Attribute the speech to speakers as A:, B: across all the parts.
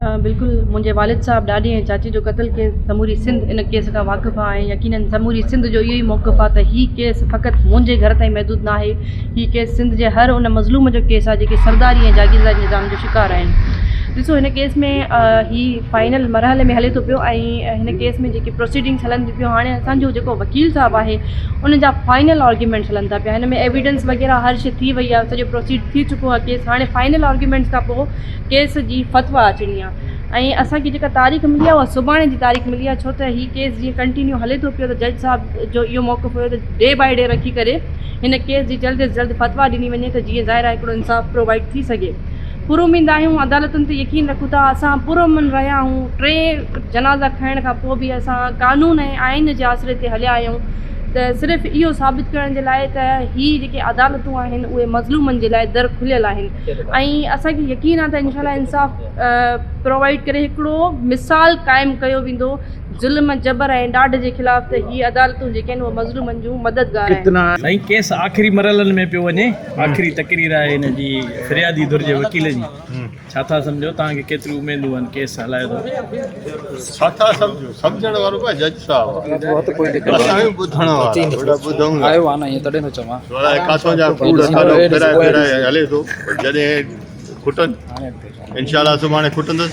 A: بلڪل منهنجي والد صاحب ڏاڏي ۽ چاچي جو قتل ڪيس سموري سنڌ ان ڪيس کان واقف آهي ۽ يقينن سموري سنڌ جو اهو ئي موقف آهي ته هي ڪيس فقط منهنجي گهر تائين محدود ناهي هي ڪيس سنڌ جي هر ان مظلوم جو ڪيس آهي جيڪي سرداري ۽ جاگيرداري نظام جو شڪار آهن ڏسو هن ڪيس ۾ هي فائنل مرحلي ۾ هلي ٿو پيو ۽ هن ڪيس ۾ جيڪي پروسيڊنگس هلن ٿيون پيون هاڻي اسان جو جيڪو وڪيل صاحب آهي ان جا فائنل آرگيومينٽس هلن ٿا پيا هن ۾ ايويڊنس وغيره هر شي ٿي وئي آهي سڄو پروسيڊ ٿي چڪو آهي ڪيس هاڻي فائنل آرگيومينٽس کان پوء ڪيس جي فتويٰ اچڻي آ ۽ اسان کي جيڪا تاريخ ملي آ اها سڀاڻي جي تاريخ ملي آ ڇو ته هي ڪيس جيئن ڪنٽينيو هلي ٿو پيو ته جج صاحب جو اهو موقف هيو ته ڊي بائي ڊي رکي ڪري هن ڪيس جي جلد از جلد فتويٰ ڏني وڃي ته جيئن ظاهر آهي هڪڙو انصاف پرووائيڊ ٿي سگهي پراميد آهيون عدالتن تي يقين رکون ٿا اسان پرامن رهيا آهيون ٽي جنازا کڻڻ کان پوء به اسان قانون ۽ آئين جي آسري تي هليا آهيون ته صرف اهو ثابت ڪرڻ جي لاء ته هي جيڪي عدالتون آهن اهي مظلومن جي لاء در کليل آهن ۽ اسان کي يقين آهي ته انشاء الله انصاف پرووائيڊ ڪري هڪڙو مثال قائم ڪيو ويندو ظلم جبر ۽ ڏاڍ جي خلاف ته هي عدالتون جيڪي آهن اهي مظلومن جون مددگار آهن.
B: سائين ڪيس آخري مرحلن ۾ پيو وڃي آخري تقرير آهي هن جي فريادي ڌر جي وڪيل جي ڇا ٿا سمجهو توهان کي ڪيتريون اميدون آهن ڪيس هلايو ٿا.
C: ڇا ٿا سمجهو سمجهڻ وارو ڀا جج صاحب آ اسان آهيون ٻڌڻ وارا وڏا ٻڌون ٿا الائي ڪاٿو جا ڪوڙ کاڌو ڦيرائي ڦيرائي هلي ٿو جڏهن کٽن انشاء الله سڀاڻي کٽندس.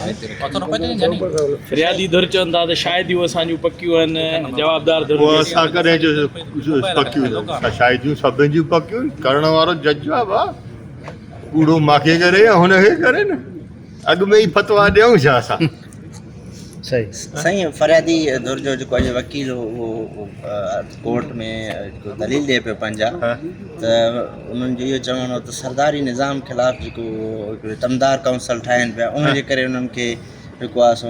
B: فريادي ڌر چون ٿا ته شاهديون اسان جون پڪيون آهن جوابدار ڌر
C: پوء اسان ڪڏهن چيو پڪيون شاهديون سڀن جون پڪيون ڪرڻ وارو جج آ ڀا. ڪوڙو ماکي ڪري يا هن کي ڪري نه اڳ ۾ ئي فتوا ڏيون ڇا اسان.
D: سائين فريادي ڌر جو جيڪو اڄ وڪيل هو اهو ڪورٽ ۾ جيڪو دليل ڏئي پيو پنهنجا ته انهن جو اهو چوڻ هو ته سرداري نظام خلاف جيڪو هڪڙي ٽمدار ڪائونسل ٺاهين پيا ان جي ڪري انهن کي جيڪو آهي سو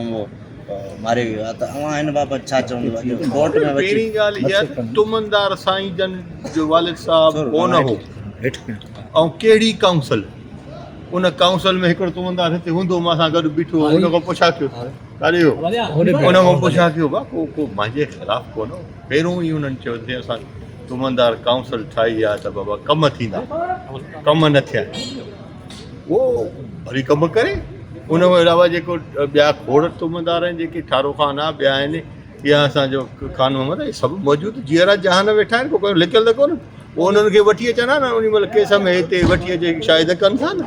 D: ماريو ويو آهي ته اوهان ان بابت ڇا چوندو اڄ ڪورٽ ۾ وچي
C: پهرين ڳالهه اها ته ٽمندار سائين جن جو والد صاحب ڪونه هو ۽ ڪهڙي ڪائونسل ان ڪائونسل ۾ هڪڙو تمندار هتي هوندو مان سان گڏ بيٺو هو ان کان پڇا ڪيو ڪاڏي ويو ان کان پڇا ڪيو با ڪو ڪو مانجي خلاف ڪونه هو پهريون ئي انهن چيو ته اسان تمندار ڪائونسل ٺاهي آ ته بابا ڪم ٿيندا ڪم نه ٿيا اهو ڀلي ڪم ڪري ان کان علاوه جيڪو ٻيا کوڙ تمندار آهن جيڪي ٺارو خان آ ٻيا آهن يا اسان جو خان محمد اهي سڀ موجود جيئرا جهان ويٺا آهن ڪو ڪو لڪيل ته ڪونه پوء انهن کي وٺي اچن ها نه انهي مهل ڪيس ۾ هتي وٺي اچي شاهد ڪن ٿا نه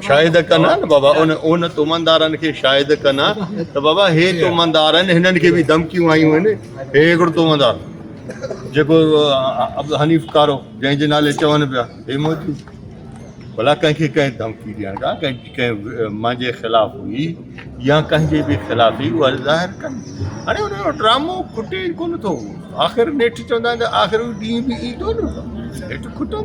C: شاهد ڪن ها نه بابا ان ان تمندارن کي شاهد ڪن ها ته بابا هي تمندار آهن هنن کي به ڌمڪيون آيون آهن هي هڪڙو تمندار جيڪو عبد حنيف ڪارو جنهن جي نالي چون پيا هي موجود ڀلا ڪنهن کي ڪنهن ڌمڪي ڏيڻ کان ڪنهن ڪنهن مانجي خلاف هئي يا ڪنهن جي به خلاف هئي اها ظاهر ڪن هاڻي ان جو ڊرامو کٽي ڪونه ٿو آخر نيٺ چوندا آهن ته آخر اهو ڏينهن به ايندو نه نيٺ کٽندو.